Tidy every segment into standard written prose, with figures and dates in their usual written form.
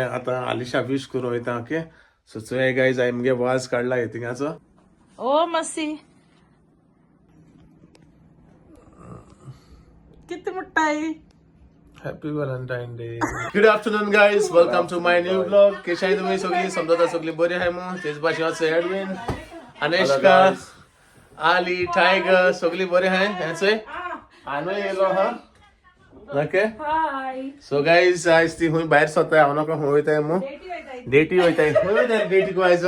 आतां आलिशा विश करूं वयता. ओके, सो चोय गायज, हांवें मुगे वाज काडला हिंगाचो. ओ मसी किती मोठा. Happy Valentine day. Good afternoon guys, welcome to my new vlog. केशाय तुम्ही सगळी? समजता सगळी बरी आहे मग. तेच भाशेन एडविन, अनेशका, आली, टायगर सगळी बरी आहे. हेंचय आनू येयलो हा. ओके. हाय. सो गायज, आयज ती खूंय भायर सरताय, हांव नाका खूंय वयताय मग. डेटी वयताय. खूंय वयताय डेटी आयज?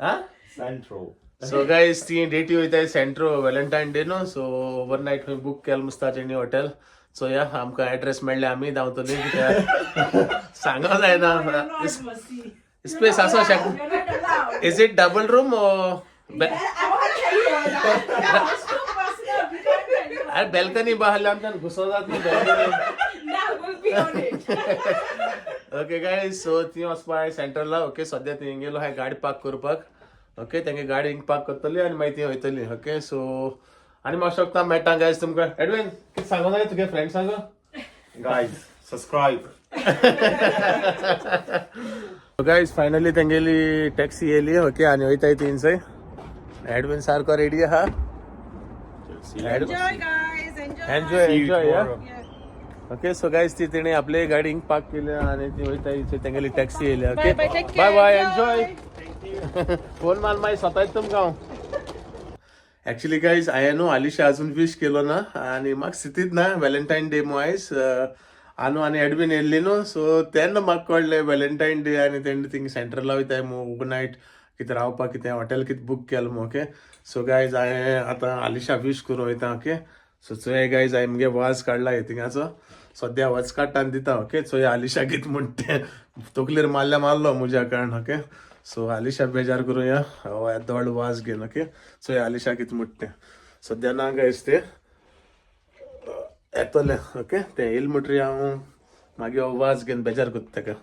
हा. Central. So guys, ती डेटी वयताय सेंट्रो, व्हॅलेंटायन डे न्हू. सो ओवरनायट खंय बूक केलें मुसता तेणी हॉटेल. सो या, आमकां एड्रेस मेळ्ळे, आमी धांवतली. कित्याक सांगो जायना. स्पेस आसा अशें? Is it double room? अरे, बॅल्कनी बाहरले आमच्यान घुसो जात न्ही बॅल्कनी. ओके गायज, सो ती वचपा सेंट्रला. ओके, सद्या ती गेलो हाय गाडी पार्क करपाक. ओके, तेंगे गाडी हिंग पार्क करतली आनी मागीर ती वयतली. ओके, सो आनी म्हाका शकता मेळटा गायज तुमकां. एडविन, कितें सांगो जाय तुगे फ्रेंड्सांक? Guys, subscribe. Guys, finally तेंगेली टॅक्सी येयली. ओके, आनी वयताय तीनसय. एडविन सारको रेडी आहा. Enjoy guys, enjoy. Enjoy. See you enjoy या. tomorrow. ओके, सो गायज, ती तेणे आपली गाडी हिंग पार्क केली आनी ती वयता. तेंगेली टॅक्सी येयली. Okay. Bye bye, take bye care. Bye, enjoy. Phone मार मागीर स्वताच तुमकां हांव. ऍक्च्युली गायज, हांवें न्हू आलिशा अजून विश केलो ना आनी म्हाका स्थितीत ना व्हॅलेंटायन डे मू आयज. आनू आनी एडविन येयल्ली न्हू, सो तेन्ना म्हाका कळ्ळें व्हॅलेंटायन डे आनी तेन्ना थिंग सेंट्रला वयताय मू ओवरनायट, कितें रावपाक कितें हॉटेल कितें बूक केलें मू. ओके, सो गायज, हांवें आतां आलिशा विश करूं वयता. ओके, सो चोय गायज, हांवें मुगे वाज काडला थिंगाचो. सद्या वाज काडटा आनी दिता. ओके, चोय आलिशा कितें म्हणटा तें. तकलेर मारल्या मारलो म्हज्या कारण. ओके, सो आलिशा बेजार करुया हय दोड वाज घेवन. ओके, चोय आलिशा कितें म्हणटा तें. सद्या ना गायज, ते येतलें. ओके, तें येयलें म्हणटरी हांव मागीर हो वाज घेवन बेजार करता तेका.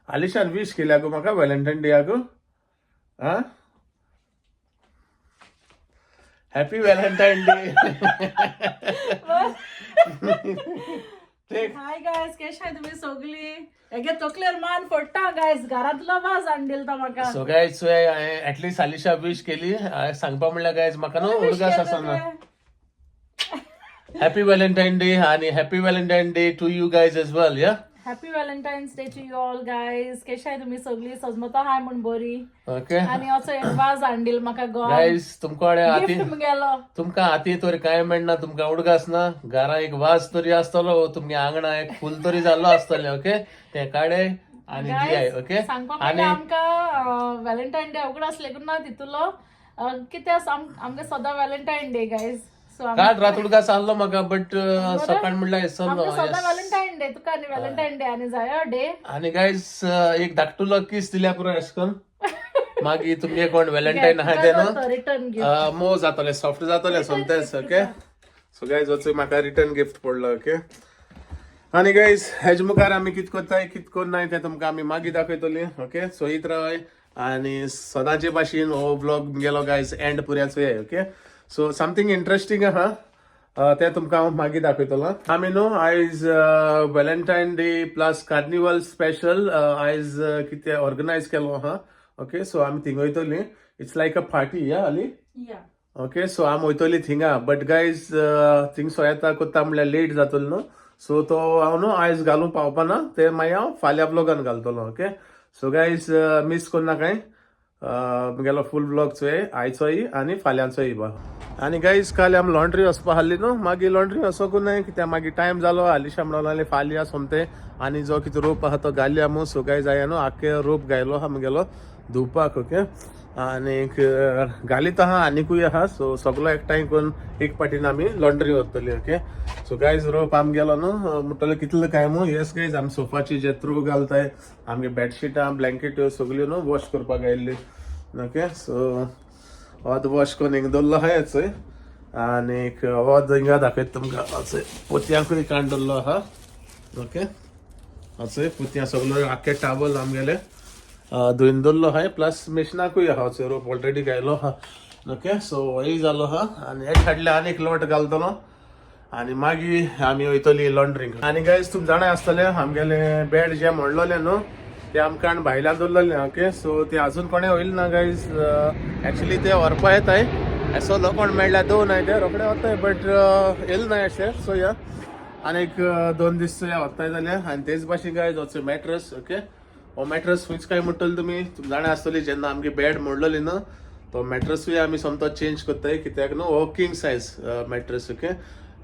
आलिशान विश केल्या गो म्हाका व्हॅलेंटायन डे गो. आं, happy Valentine day. Hi guys, केश आहे तुम्ही सगळी? एगे तकलेर मान फोडटा गायज, घरांतलो वाज हाडून दिलता म्हाका. सो गायज, हांवें एटलिस्ट आलिशा विश केली. हांवें सांगपा म्हणल्यार गायज, म्हाका न्हू उडगास आसना. हॅपी व्हॅलेंटायन डे आणि happy Valentine day to you guys as well, yeah. Happy Valentine's day to you all guys. केश आहे तुम्ही सगळी? सजमता हाय म्हण बरी. ओके. आणि असो एक वाज हाडून म्हाका गो. गायज, तुमकां आती गिफ्ट मुगेलो. तुमकां हाती तरी कांय मेळना, तुमकां उडगास ना, घरा एक वाज तरी आसतलो, तुमगे आंगणा एक फूल तरी जाल्लो आसतलें. ओके, तें काडे आनी दियाय. ओके. सांगपा आनी म्हणल्यार आमकां व्हॅलेंटायन डे उगडास लेगून ना तितूलो. कितें आसा, आमकां सदां व्हॅलेंटायन डे गायज, सो काल रात उडगास आहलो म्हाका, बट सकाळ म्हणल्यार आमकां विसरलो. सदां व्हॅलेंटायन डे. तुका आनी व्हॅलेंटायन डे आनी जायो डे? आनी गायज, एक धाकटुलो किस दिल्या पुरो अशें करून. मागीर तुमगे कोण व्हॅलेंटायन आहा ते न्हू रिटर्न गिफ्ट. मोव जातलें, सॉफ्ट जातलें सोमतेच. ओके, सो गायज, वचून म्हाका रिटर्न गिफ्ट पडलो. ओके, आनी गायज, हेज मुखार आमी कित करताय, कित करनाय तें तुमकां आमी मागीर दाखयतली. ओके, सोयीत रावाय आनी सदांचे भाशेन हो व्लॉग गेलो गायज एंड पुऱ्याचो. ओके, सो समथींग इंट्रस्टींग आहा, तें तुमकां हांव मागीर दाखयतलो. आमी न्हू आयज Valentine day plus carnival special आयज कितें ऑर्गनायज केलो आहा. ओके, सो आमी थिंग वयतली. It's like a party, yeah Ali? या. ओके, सो आमी वयतली थिंगा, बट गायज, थिंग सोयता कोत्ता म्हणल्यार लेट जातलो न्हू. सो तो हांव न्हू आयज घालूंक पावपाना, ते मागीर हांव फाल्यां व्लॉगान घालतलो. ओके, सो गायज, मीस करनाकाय म्हगेलो फूल व्लॉग चोय, आयचोय आनी फाल्यांचोय बा. आनी गायज, काल आमी लॉन्ड्री वचपा आहली न्हू, मागीर लॉन्ड्री वचोकूय न्हय कित्याक मागीर टायम जालो. आलिशा म्हणूंक लागली फाल्यां सोमतें आनी जो कितें रोप आहा तो घालया मू. सो गायज, हांवें न्हू आख्खे रोप घायलो आहा म्हगेलो धुवपाक. ओके, आनीक घालीत आहा, आनिकूय आहा. सो सगलो एकठांय करून एक पाटीन आमी लॉन्ड्री व्हरतली. ओके, सो गायज, रोप आम गेलो न्हू म्हणटलो कितलो काय मू. येस गायज, आमी सोफाची जे थ्रो घालताय, आमगे बेडशिटां, ब्लँकेट्यो सगल्यो न्हू वॉश करपाक आयिल्ली. ओके, सो होत वॉश करून हिंगा दवरलो आहा चोय. आनीक होत हिंगा दाखयता तुमकां, चोय, पोतयांकूय काण दवरलो आहा. ओके, चोय, पोतयां सगलो आख्खे टावल आमगेले धुयन दवरलो आहा, प्लस मिशनाकूय आहा. चोय, रोप ऑलरेडी घायलो आहा. ओके, सो होय जालो आहा आनी हे हाडले आनी एक लोट घालतलो आनी मागीर आमी वयतली लॉन्ड्रींग. आनी गायज, तुमी जाणा आसतले, आमगेले बेड जे म्हणलोले न्हू ते आमकां भायल्यान दवरलेले. ओके, सो ते अजून कोणें वयल ना गायज. एक्चुली ते व्हरपा येताय, एसो कोण मेळ्ळ्यार दोन ते रोखडे वताय, बट येयल ना अशें. सो या, आनी एक 2 दीस या व्हरताय जाल्यार. आनी तेच भाशेन गायज, वचो मॅट्रस. ओके, हो मॅट्रस खंयच काय म्हणटले तुमी, तुमी जाणा आसतली, जेन्ना आमगे बेड मोडलोली न्हू तो मॅट्रसूय आमी सोमतो चेंज करताय, कित्याक न्हू हो किंग सायज मॅट्रस. ओके,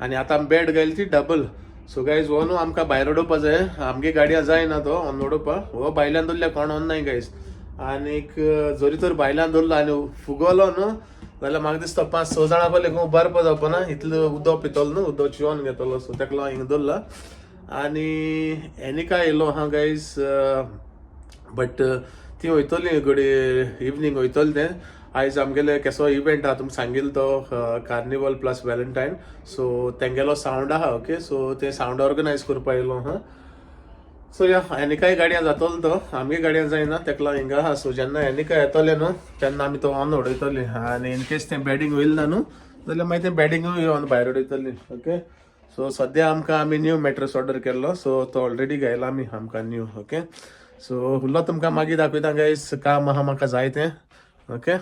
आनी आतां आमी बेड घायली ती डबल. सो गायज, हो न्हू आमकां भायर उडोवपा जाय, आमगे गाडयां जायना तो ऑन उडोवपा. हो भायल्यान दवरल्या कोण ऑन नाय गायज. आनीक जरी तर भायल्यान दवरलो आनी फुगलो न्हू जाल्यार म्हाका दिसता 5-6 जाणां पयलीं उबारपा जावपा ना, इतलो उदक पितलो न्हू, उदक चिवन घेतलो. सो तेका लागून हिंगा दवरला. आनी एनिका येयलो आहा गायज, बट ती वयतली घडये इवनींग वयतली तें. आयज आमगेले केसो इव्हेंट आहा, तुमकां सांगिल्लो तो कार्निवल प्लस व्हॅलेंटायन, सो तेंगेलो सावंड आहा. ओके, सो ते सावंड ऑर्गनायज करपा येयलो आहा. सो या, एनिकाय गाडयां जातलो तो, आमगे गाडयां जायना, तेका लागून हिंगा आहा. सो जेन्ना एनिका येतले न्हू तेन्ना आमी तो ऑन उडयतली आनी इन केस तें बॅडींग वयलें ना न्हू जाल्यार मागीर तें बॅडिंगूय ऑन भायर उडयतली. ओके, सो सद्या आमकां आमी न्यू मॅट्रस ऑर्डर केल्लो, सो तो ऑलरेडी घायला आमी आमकां न्यू. ओके, सो उरलो तुमकां मागीर दाखयता गायज, काम आहा म्हाका जाय तें. ओके,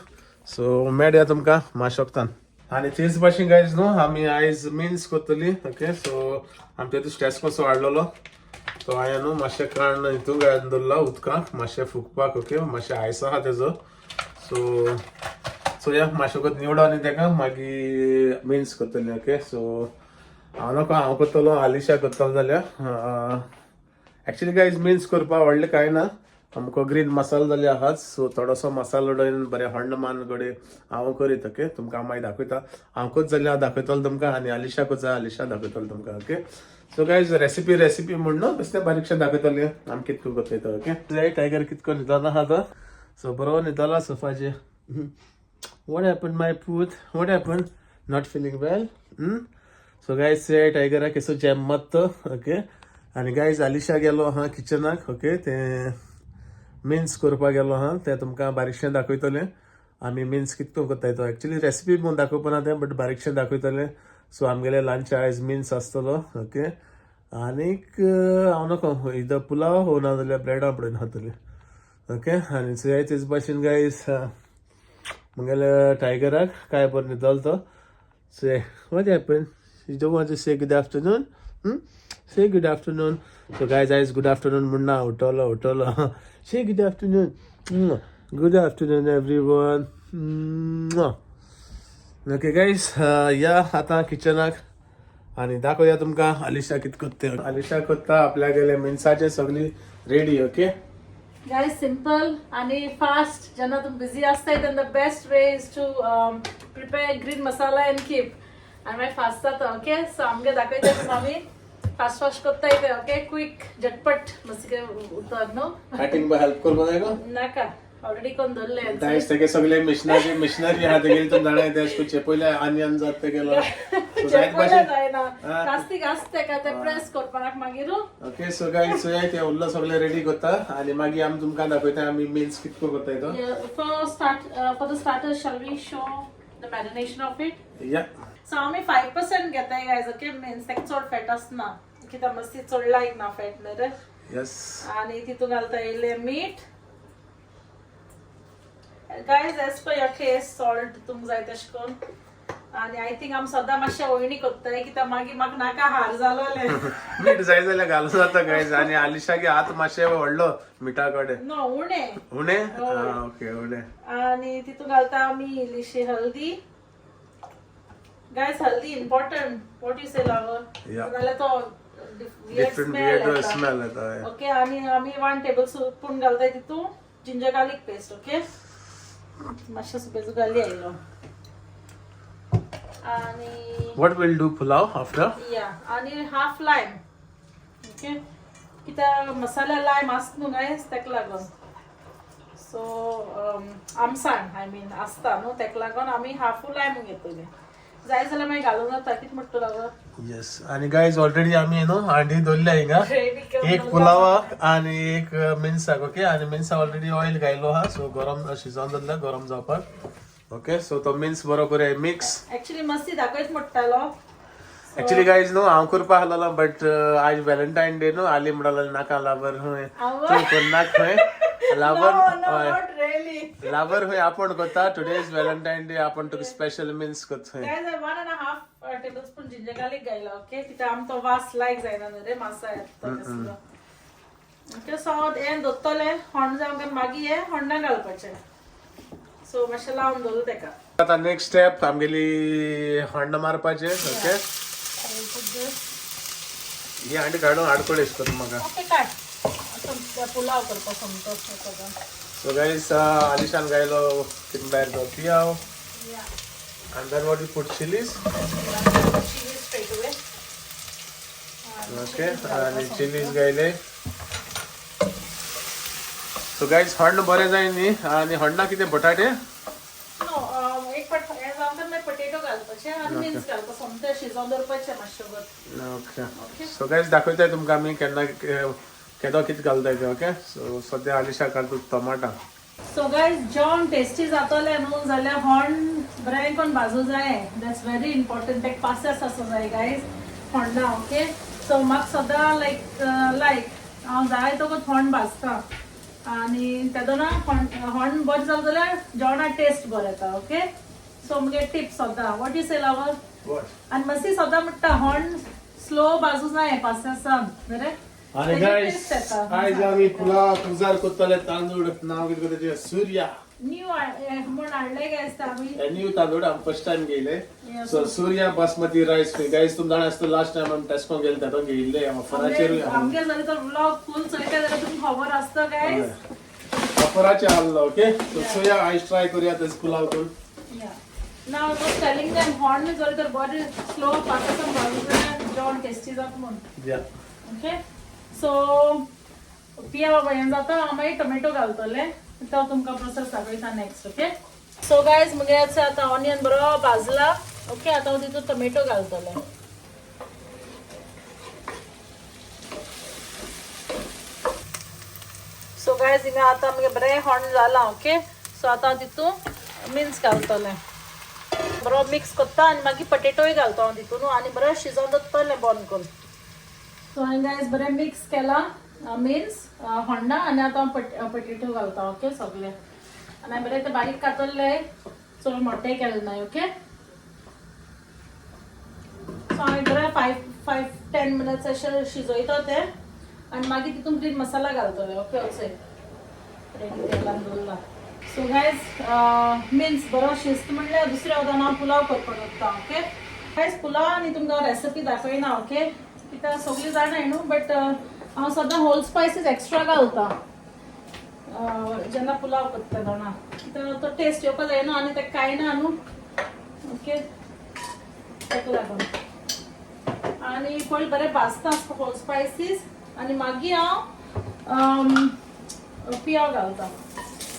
सो मेळया तुमकां माशोक्तान. आनी तेच भाशेन गायज न्हू आमी आयज मिन्स करतली. ओके, सो आमच्या स्ट्रेस कसो हाडलेलो तो हांवें न्हू मातशें काण हितून घालून दवरला उदकांत मातशें फुगपाक. ओके, मातशें आयस आहा तेजो. सो सो या, मातशें वगत निवडो आनी तेका मागीर मिन्स करतली. ओके, सो हांव नाका, हांव करतलो, आलिशा करतलो जाल्यार. एक्चुली गायज, मिन्स करपाक व्हडलें कांय ना, आमकां ग्रीन मसालो जाल्यार आहाच. सो थोडोसो मसालो उडोवन बरें हण्ण मान घडये हांव करीत. ओके, तुमकां हांव मागीर दाखयता. हांव करत जाल्यार हांव दाखयतलो तुमकां आनी आलिशा करत जाल्यार आलिशा दाखयतलो तुमकां. Okay, so guys, recipe recipe म्हण न्हू, बेश्टें बारीकशें दाखयतलें आमी कितको करताय तो. ओके, टायगर कितको न्हिदोन आहा तो. सो बरो न्हिदला सोफाचेर. What happened, my पूत? What happened? Not feeling well? So guys, टायगराक केसो जॅम मात तो. ओके, आनी गायज, आलिशा गेलो आहा किचनाक. ओके, तें मिन्स करपाक गेलो आहा, तें तुमकां बारीकशें दाखयतलें आमी मिन्स कितको करताय तो. एक्चुली रेसिपी म्हूण दाखोवपा ना तें, बट बारीकशें दाखयतलें. सो आमगेले लंच आयज मिन्स आसतलो. ओके, आनीक हांव नको इदर पुलाव हो ना जाल्यार ब्रेडां पडून खातली. ओके, आनी चोयाय, तेच भाशेन गायज, म्हगेल्या टायगराक काय बरो न्हिदलो तो. Say, what happened? You don't want to say good afternoon? Hmm? Say good afternoon. So guys, guys, good afternoon म्हणना, उठलो उठलो. Say good afternoon. Good afternoon, everyone. Mwah. Okay guys, या आतां किचनाक आनी दाखोवया तुमकां आलिशा कित करता. आलिशा करता आपल्या मिन्साचे सगळी रेडी. ओके. गायज, सिम्पल आणि फास्ट. जेन्ना तुमी बिझी आसताय तेन्ना the best way is to prepare green masala and keep आनी मागीर फास्ट जाता. ओके, सो आमगे दाखयता तुमकां आमी फास्ट फास्ट करताय ते. ओके, क्विक, झटपट मस्के उतर न्हू. कटिंग बा हेल्प करपाक जाय गो? नाका, ऑलरेडी कोण दवरले. दायज तेगे सगळे मिशनरी मिशनरी आहा तेगेली. तुमी जाणा ते चेपयले आनियन जात तेगेलो. सो जायत भाशेन जायना, कास्तीक आसता काय ते प्रेस करपाक मागीर. ओके, सो गायज, चोयाय, ते उरलो सगळे रेडी करता आनी मागीर आमी तुमकां दाखयता आमी मिन्स कितको करताय तो. For the starters, shall we show the marination of it? या. सो आमी 5% घेताय गायज. ओके, मिन्स ताका चड फॅट आसना, कित्याक मस्ती चड लायक ना फॅट न्हय रे. येस. आणि तितून घालता इल्लें मीठ guys, as per your taste, salt तुमकां जाय तशें करून. आनी I think आमी सदां मातशें वयणी करताय, कित्याक मागीर म्हाका नाका हार जालोलें. मीठ जाय जाल्यार घालूं जाता गायज. आनी आलिशागे हात मातशे व्हडलो मिठा कडेन. नो, उणें. उणें. ओके, उणें. आणि तितून घालता आमी इल्लीशी हल्दी. गायज, हल्दी important, what you say, lover? Yeah. नाल्यार तो डिफरंट वियर्ड स्मेल येता. ओके, आणि आमी 1 टेबल स्पून घालताय तितून जिंजर गार्लिक पेस्ट. ओके, मातशें सुपेचो घाली आयलो आणि What will do pulao after? या, आणि हाफ लायम. ओके, कित्याक मसाल्या लायम आसता न्हू गायज, तेका लागून. सो आमसाण I mean आसता न्हू, तेका लागून आमी हाफू लायम घेतले. जाय जाल्यार मागीर घालूं जाता. कितें म्हणटा लागो? येस, आणि गायज, ऑलरेडी आमी न्हू हांडी दवरल्या हिंगा, एक पुलावाक आणि एक मिन्साक. ओके, आणि मिन्सा ऑलरेडी ऑयल घायलो आहा, सो गरम शिजोवन दवरल्या गरम जावपाक. ओके, सो तो मिन्स बरो करूया मिक्स. ऍक्च्युली मस्ती दाखयत म्हणटालो. ऍक्च्युली गायज न्हू हांव करपा आहलोलो, बट आज व्हॅलेंटायन डे न्हू, आली म्हणलो नाका लाबर खंय, तूं करनाक खंय लाबर. हय. Not really. लाबर खंय आपूण करता. टुडे is Valentine day, आपण तुका स्पेशल मिन्स करता. Guys, 1.5 tablespoon ginger garlic घायला, ओके, कित्याक आमकां तो वास लायक जायना न्हू रे मासा येता तसलो. ओके, सो हांव हें दोत्तलें होंड जावंक, मागीर हें होंडा घालपाचें. सो मातशें लावन दवरलें तेका. आता नेक्स्ट स्टेप आमगेली होंड मारपाचें. ओके, ही हांडी काडून आडकोळेश कर म्हाका. ओके, काड. आतां पुलाव करपा सोमतो. सो गायज, आलिशान गायलो कितें भायर तो पियाव. या. And then what you put, chilies? Chilli straight away. Okay, आणि चिलीज गायले. सो गायज, हण्ण बरें जाय न्ही. आनी हण्णा कितें, बटाटे? नो, एक पाट हें जावन तर मागीर पटेटो घालपाचें आनी मिन्स घालपा सोमतें, शिजोवन दवरपाचें मातशें. ओके, सो गायज, दाखयताय तुमकां आमी केन्ना केदो कितें घालताय ते. ओके, सो सद्या आलिशा घालता टमाटा. सो गायज, जेवण टेस्टी जातलें न्हू जाल्यार होण बरें कोण भाजू जाय. That's very important. तेका पासेस आसूं जाय गायज होंडा. ओके, सो म्हाका सदां लायक लायक हांव जाय तो होंड भाजता आनी तेदोना होंड बरें जालें जाल्यार जेवणा टेस्ट बरो येता. ओके, सो मुगे टीप सदां, what you say, lover? आनी मातशी सदां म्हणटा, होंड स्लो भाजू जाय पासेसान बरें. आणि तेजी गायज, taste येता. आयज आमी पुलाव कुजार करतले. तांदूळ नाव कितें तेजें, सूर्या. न्यू म्हूण हाडले गायज ते आमी. न्यू तांदूळ आमी फर्स्ट टायम घेयले. Yes. सो सूर्या बासमती रायस गायज, तुम जाणा आसता, लास्ट टायम आमी टेस्को गेले तेदो घेयिल्ले ऑफराचेरूय. आमगे जाल्यार तो व्लॉग फूल चोयता जाल्यार तुमकां खबर आसता गायज. ऑफराचेर आहलो. ओके, सो सूर्या आयज ट्राय करूया तेज पुलाव करून. Now I was telling them, horn जाल्यार तर बरें स्लो पासासान भाजू जाल्यार जेवण टेस्टी जाता म्हूण. या. ओके, सो पिया बाबा हें जाता, हांव मागीर टोमॅटो घालतलें, तो तुमकां प्रोसेस दाखयता नेक्स्ट. ओके, सो गायज, मुगे आतां ऑनियन बरो भाजला. ओके, आतां हांव तितून टोमॅटो घालतलें. सो गायज, हिंगा आतां मुगे बरें होण जालां. ओके, सो आतां हांव तितून मिन्स घालतलें, बरो मिक्स करता आनी मागीर पटेटोय घालता हांव तितून आनी बरें शिजोवन दवरतलें बंद करून. सो हांवें गायज बरें मिक्स केलां मिन्स होंडा आनी आतां हांव पटेटो घालता. ओके, सगळे आनी हांवें बरें ते बारीक कातरले, चड मोटें केलें ना. ओके, सो हांवें बरें 5 5 10 मिनट्स अशें शिजयता तें आनी मागीर तितून ग्रीन मसाला घालतलें. ओके, अशें रेडी तेलान दवरला. सो गायज, मिन्स बरो शिस्त म्हणल्यार दुसऱ्या वतान हांव पुलाव करपाक वता. ओके गायज, पुलाव आनी तुमकां रेसिपी दाखयना. ओके, कित्याक सगळीं जाणाय न्हू, बट हांव सदां होल स्पायसीस एक्स्ट्रा घालता जेन्ना पुलाव करता तेन्ना, कित्याक तो टेस्ट येवपा जाय न्हू आनी तें कांय ना न्हू. ओके, ताका लागून आनी पयलीं बरें भाजता होल स्पायसीस आनी मागीर हांव पियाव घालता.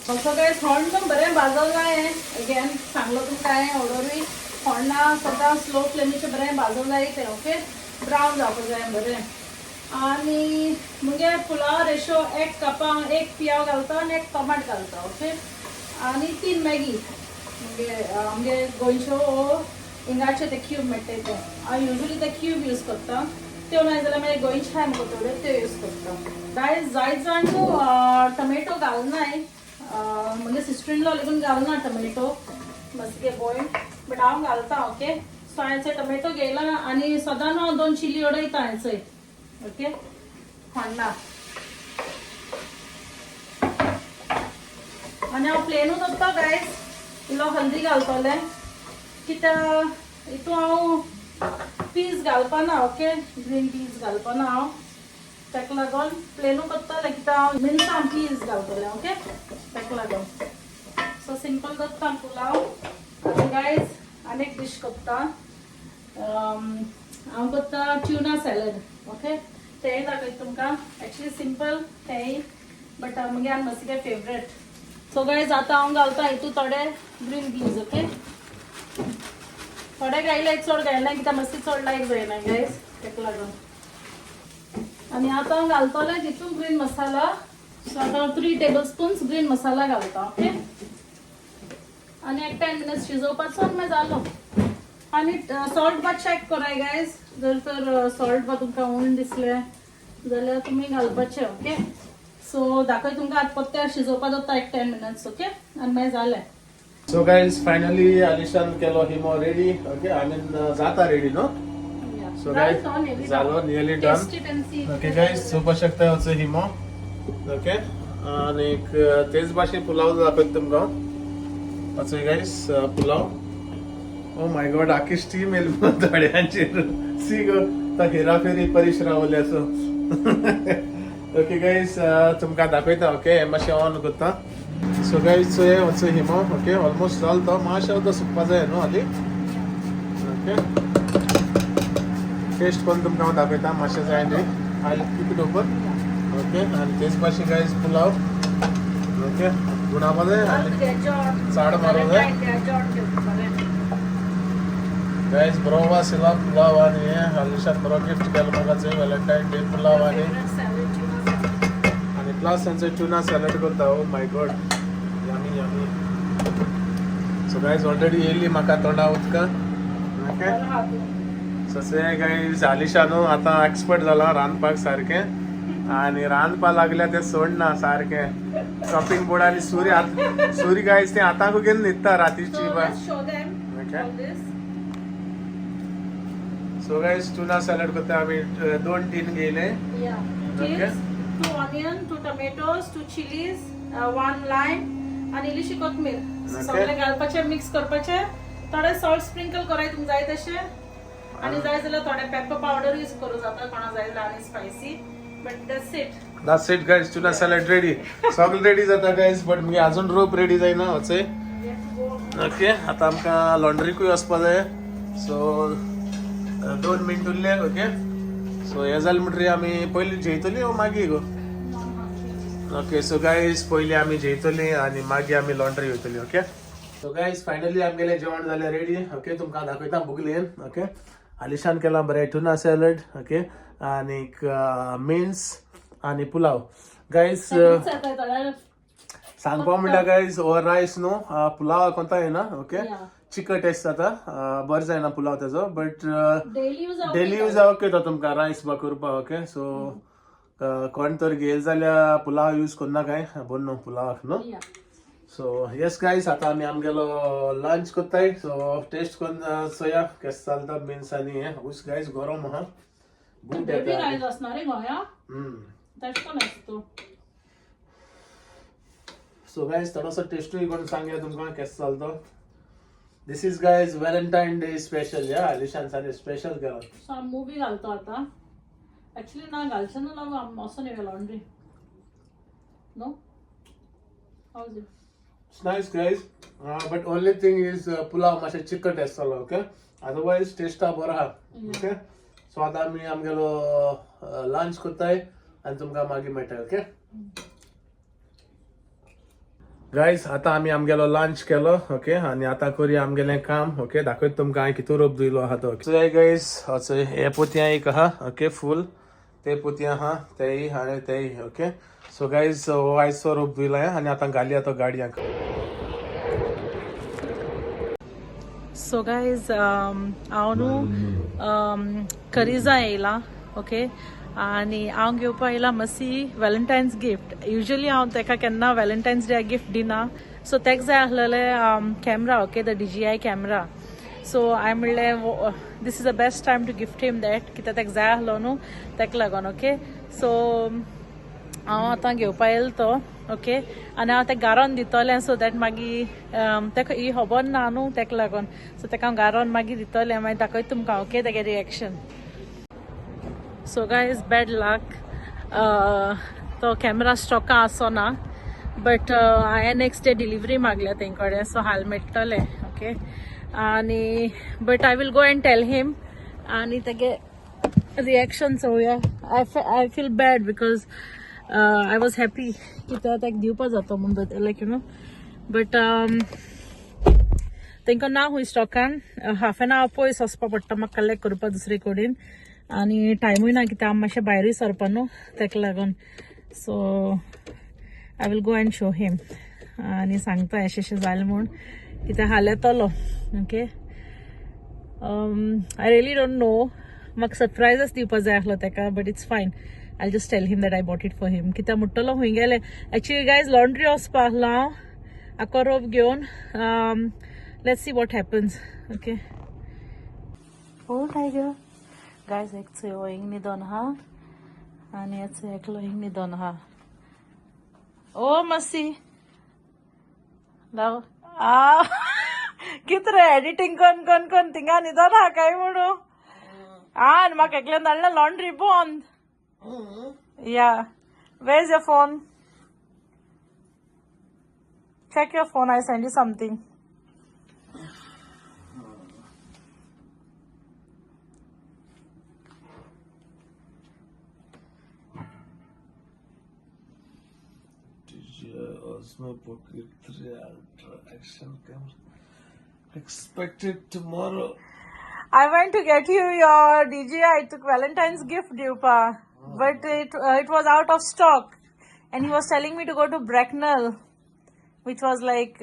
सो गायज, होंड पण बरें भाजवला आहे. अगेन सांगलो तुमकां हांवें ऑर्डरूय, होंडा सदां स्लो फ्लेमीचेर बरें भाजवला तें. ओके, ब्रावन जावपा जाय बरें. आनी मुगे पुलाव रेशो, एक कपा एक पियाव घालता आनी एक टमाट घालता. ओके, आनी 3 मॅगी मुगे आमगे गोंयच्यो, हिंगाचे ते क्यूब मेळटाय ते हांव युजली ते क्यूब यूज करता. त्यो ना जाल्यार मागीर गोंयचे हाय मुगो थोड्यो, त्यो यूज करता. गायज, जायत जाण न्हू टमेटो घालनाय, म्हणजे सिस्टर इन लॉ लेगून घालना टमेटो मस्के बॉय, बट हांव घालता. ओके, सो हांवें टमेटो घेयला आनी सदां न्हू हांव 2 चिली उडयता हांवें. ओके, होंडा आनी हांव प्लेनूच वता गायज. इल्लो हल्दी घालतलें, कित्याक हितून हांव पीस घालपाना. ओके, ग्रीन पीस घालपाना हांव, ताका लागून प्लेनू करतलें, कित्याक हांव मिनसां पीस घालतलें. ओके, ताका लागून सो सिंपल करता पुलाव. आनी गायज, आनी एक डीश करता हांव, करता ट्युना सॅलड. ओके, तेंय दाखयता तुमकां. एक्चुली सिंपल तेंय, बट मुगे आनी मातशें फेवरेट. सो गायज, आतां हांव घालता हितून थोडे ग्रीन पीज. ओके, थोडे घायले, चड घायना, कित्याक मातशें चड लायक जायना गायज, ताका लागून. आनी आतां हांव घालतलें तितून ग्रीन मसाला. सो आतां हांव 3 टेबल स्पून्स ग्रीन मसाला घालता. ओके, आनी एक 10 मिनट्स शिजोवपाचो आनी मागीर जालो. आनी सॉल्ट बा चॅक कराय गायज. जर तर सॉल्ट बा तुमकां उण दिसलें जाल्यार तुमी घालपाचें. ओके, सो दाखय तुमकां. आतां पत्त्यार शिजोवपा दवरता एक 10 मिनट्स. ओके, आनी मागीर जालें. सो गायज, फायनली आलिशान केलो हिमो रेडी. ओके, I mean जाता रेडी न्हू. सो गायज, जालो nearly done. Taste it and see. Okay guys, चोवपाक शकता हो हिमो. ओके, आनीक तेच भाशेन पुलाव दाखयता तुमकां. असो guys pulao. Oh my God, आखी स्टीम येयली थोड्यांचेर. सी गो, तो हेराफेरी परीश रावले असो. ओके गायज, तुमकां दाखयता. ओके, हे मातशें ऑन करता. सो गायज, चोय वचो हिमो. ओके, ऑलमोस्ट जालो तो. मातशें तो सुकपा जाय न्हू हाली. ओके, टेस्ट करून तुमकां हांव दाखयता. मातशें जाय न्ही. I keep it open. Okay, आनी तेच भाशेन गायज पुलाव. ओके, गुणापा जाय आनी चाड मारूं जाय. गायज, बरो वास येयला पुलाव. आनी हे आलिशान बरो गिफ्ट केलो म्हाका चोय, व्हॅलेंटायन डे पुलाव. आनी आनी प्लस तांचो ट्युना सॅलड करता. Oh my God, yummy yummy. So guys, already येयली म्हाका तोंडा उदकां. ओके, सो से गायज, आलिशा न्हू आतां एक्सपर्ट जाला रांदपाक सारकें. आनी रांदपा लागल्या तें सोडना सारकें. चॉपिंग बोर्ड आनी सुरी सुरी गायज, तें आतां घेवन न्हिदता रातीची So बा. Let's show them Okay. all this. So guys, tuna salad करता आमी. दोन tin घेयले. Yeah. Okay. Cheese, two onion, two tomatoes, two chilies, one lime आणि इल्लीशी कोथमीर. सगळें घालपाचें, मिक्स करपाचें. थोडे सॉल्ट स्प्रिंकल कराय तुमकां जाय तशें. आनी जाय जाल्यार थोडे पेपर पावडर यूज करूं जाता कोणा जाय जाल्यार आनी spicy. But that's it. That's it guys, tuna salad ready. सगळें रेडी जाता गायज, बट मुगे अजून रोप रेडी जायना वचय. ओके, आतां आमकां लॉन्ड्रीकूय वचपा जाय. सो 2 मिनट उरले. ओके, सो हें जालें म्हणटरीर आमी पयलीं जेयतली ओ मागीर गो? ओके, सो गायज, पयलीं आमी जेयतली आनी मागीर आमी लॉन्ड्री वयतली. ओके, सो गायज, फायनली आमगेलें जेवण जालें रेडी. ओके, तुमकां दाखयता बुगलेन. ओके, आलिशान केलां बरें टुना सॅलड. ओके, आनीक मिन्स आनी पुलाव गायज. सांगपा म्हणल्यार गायज, हो रायस न्हू पुलाव कोणता येना. ओके. चिकट टेस्ट जाता, बरें जायना पुलाव तेजो, but daily use. Daily use okay तो तुमकां रायस बा करपाक. ओके, सो कोण तर घेयल जाल्यार पुलाव यूज करना काय बरो न्हू पुलावाक न्हू. सो येस गायज, आतां आमी आमगेलो लंच करताय. सो टेस्ट करून चोया केस चलता मिन्स. आनी हें ऊस गायज गरम आहा. बूट बेबी येता. रायस असणार रे गोंया. तशें कोण आसता तो. सो गायज, थोडोसो टेस्टूय करून सांगया तुमकां केस चलतो. This is guys Valentine Day special. या आलिशान सारकें स्पेशल केला. सो आमी मुवी घालतो आतां. एक्चुली ना घालचें ना लागू, आमी वचोन येवया laundry. No, how is it? It's nice guys, but only thing is pulao मातशें चिकट आसतलो. ओके, अदरवायज टेस्टा बरो आहा. ओके, सो आतां आमी आमगेलो लंच करताय आनी तुमकां मागीर मेळटा. ओके गायज, आतां आमी आमगेलो लंच केलो. ओके, आनी आतां करूया आमगेलें काम. ओके, दाखयता तुमकां हांवें कितू रोप धुयलो आहा तो. चोय गायज, चोय, हे पोतयां एक आहा. ओके, फूल ते पोतयां आहा, तेय आनी तेय. ओके, सो गायज, हो आयचो रोप धुयला आनी आतां घालया तो गाडयांक. सो गायज, हांव न्हू करिजा येयला. ओके, आनी हांव घेवपा येयला मसी व्हॅलेंटायन्स गिफ्ट. युजली हांव तेका केन्ना व्हॅलेंटायन्स डे गिफ्ट दिना. सो तेका जाय आसलेलें camera, okay, the DJI camera. So हांवें म्हणलें, this is the best time to gift him that, कित्याक तेका जाय आसलो न्हू तेका लागून. ओके, सो हांव आतां घेवपा येयलो तो. ओके, आनी हांव तेका गारोन दितलें, सो that मागीर तेका ही खबर ना न्हू तेका लागून. सो तेका हांव गारोन मागीर दितलें, मागीर दाखयता तुमकां. ओके, तेगे reaction. So guys, bad luck, तो कॅमेरा स्टॉका आसो ना. बट हांवें नेक्स्ट डे डिलिव्हरी मागल्या तें कडेन, सो हाल मेळटलें. ओके, आनी but I will go and tell him आनी तेगे reaction चोवया. I feel bad because I was happy की तो ताका दिवपा जातो म्हणून, लायक you know, but तांकां ना खूंय स्टॉकान. हाफ एन आवर पयस वचपा पडटा म्हाका कलेक्ट करपा दुसरे कडेन. आनी टायमूय ना कित्याक आमी मातशें भायरूय सरपा न्हू तेका लागून. So I will go and show him आनी सांगता अशें अशें जालें म्हूण. कित्याक हाल येतलो. Okay, I really don't know, म्हाका सरप्रायजच दिवपा जाय आसलो तेका, but it's fine. I just tell him that I bought it for him. कित्याक मुट्टलो खंय गेले. एक्चुली गायज, लॉन्ड्री वचपा आसलो हांव आको रोप घेवन. Let's see what happens. Okay. Oh tiger. Guys, एक चोय हिंग न्हिदोन आहा आनी हेच एकलो हिंग न्हिदोन आहा. ओ मसी लाव आ, कित रे एडिटींग कोन कोन कोन थिंगा न्हिदोन आहा काय म्हणू. आनी म्हाका एकल्यान धाडलें लॉन्ड्री बंद. Yeah, where is your phone? Check your phone, I send you something. Osmo Pocket 3 Ultra action camera expected tomorrow. I went to get you your DJI took Valentine's gift दिवपा, but it was out of stock, and he was telling me to go to Bracknell, which was like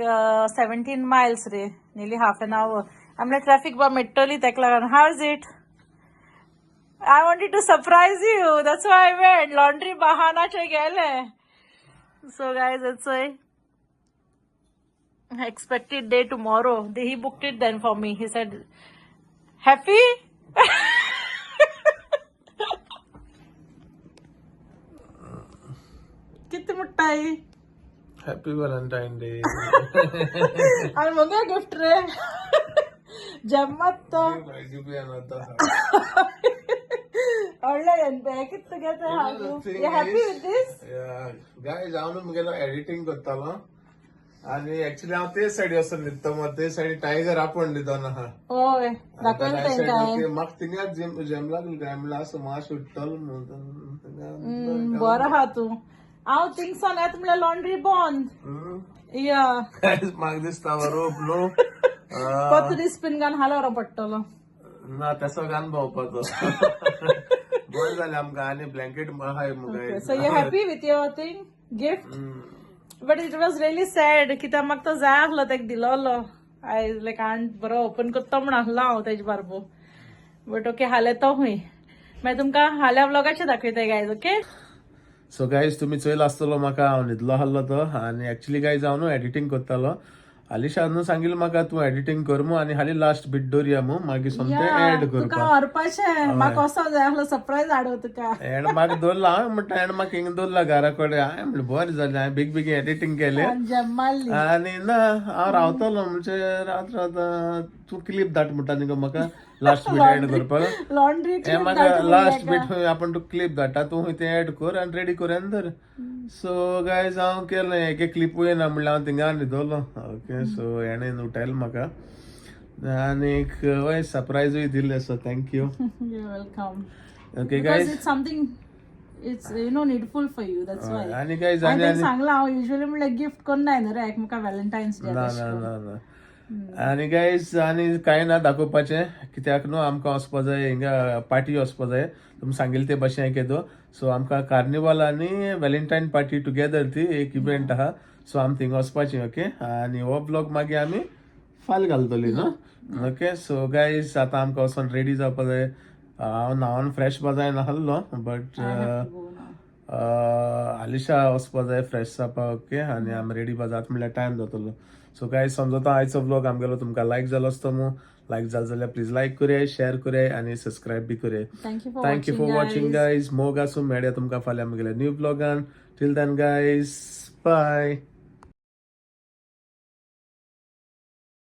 17 miles रे, nearly half an hour. I'm like, traffic बा मेट्टली तेका लागून. How is it? I wanted to surprise you. That's why I went. Laundry बहानाचे गेले. So guys, it's a expected day tomorrow. He booked it then for me. He said, happy? किती मोठा आहे. Happy Valentine Day. आणि मग gift रे जम्मत तो. व्हडलें कित घेता. Happy with this? Guys, हांव न्हू मुगेलो एडिटींग करतालो आनी एक्चुअली हांव ते सायडी वचून न्हिदता मग ते सायडी टायगर आपोवन न्हिदोन आहा. होय, दाखयलें तेंकां हांवें. म्हाका थिंगा जेम लागली काय म्हणल्यार असो मातशें उठ्ठलो म्हणून. बरो आहा तूं. हांव थिंगसान येता म्हणल्यार लॉन्ड्री बंद. या. म्हाका दिसता रोप न्हू परत दीस पिनगान हालोर पडटलो. ना, तसो घान भोंवपाचो. बरें जालें आमकां आनी ब्लँकेट आहाय मुगे. So you happy with your thing gift? But it was really sad कित्याक म्हाका तो जाय आसलो तेका दिलोलो. I लायक आनी बरो ओपन करता म्हण आसलो हांव तेजे बारबो, बट ओके, हाले तो हुंय. मागीर तुमकां हाल्या व्लॉगाचेर दाखयता गायज. ओके. सो गायज, तुमी चोयला आसतलो म्हाका हांव न्हिदलो आसलो तो. आनी एक्चुली गायज, हांव न्हू एडिटींग करतालो. हालीं न्हू सांगिल्लें म्हाका तूं एडिटींग कर मू आनी हालीं लास्ट बीट दवरया मू, मागीर सोमतें एड तुका करपा. व्हरपाचें म्हाका वचों जाय आसलो सरप्रायज हाडूं तुका. एंड म्हाका दवरला. हांवें म्हणटा, एंड म्हाका हिंगा दवरला घरा कडेन. हांवें म्हणलें बरें जालें, हांवें बेगीन बेगीन एडिटींग केलें. जम मारली. आनी ना, हांव रावतलो म्हणजे रावत रावता तूं क्लिप धाड म्हणटा न्ही गो म्हाका लास्ट बीट एड करपाक. लॉन्ड्री. हे म्हाका लास्ट बीट आपण तुका क्लिप धाडटा, तूं ते एड कर आनी रेडी कर आनी धर. सो गायज, हांव केलें. एक एक क्लिपूय येना म्हणल्यार हांव थिंगा न्हिदलो. ओके, सो हेणें उठयलें म्हाका आनीक हय सरप्रायजूय दिलें, so thank you. You welcome. Okay because guys. It's something, it's needful for you, that's why. आनी गायज आनी हांवें आनी सांगलां, हांव युजली म्हणल्यार गिफ्ट करनाय न्हू रे एकमेका व्हॅलेंटायन्स डे. ना ना ना ना. आनी गायज, आनी कांय ना दाखोवपाचें, कित्याक न्हू आमकां वचपा जाय हिंगा पार्टी वचपा जाय. तुमी सांगिल्लें ते भशेन केदो. सो आमकां कार्निवाल आनी व्हॅलेंटायन पार्टी टुगेदर ती एक इव्हेंट आहा, सो आमी थिंगा वचपाची. ओके, आनी हो ब्लॉग मागीर आमी फाल्यां घालतली न्हू. ओके, सो गायज, आतां आमकां वचोन रेडी जावपा जाय. हांव न्हांवन फ्रेश जावपा जाय नासलो, बट आलिशा वचपा जाय फ्रेश जावपाक. ओके, आनी आमी रेडी जात म्हणल्यार टायम जातलो. सो गायज, समजता आयचो व्लॉग आमगेलो तुमकां लायक जालो आसतो मू. लायक जालो जाल्यार प्लीज लायक करया, शेअर करया आनी सबस्क्रायब बी करया. Thank you for thank you for watching guys. मोग आसूं. मेळया तुमकां फाल्यां आमगेल्या new ब्लॉगान. Till then guys, bye.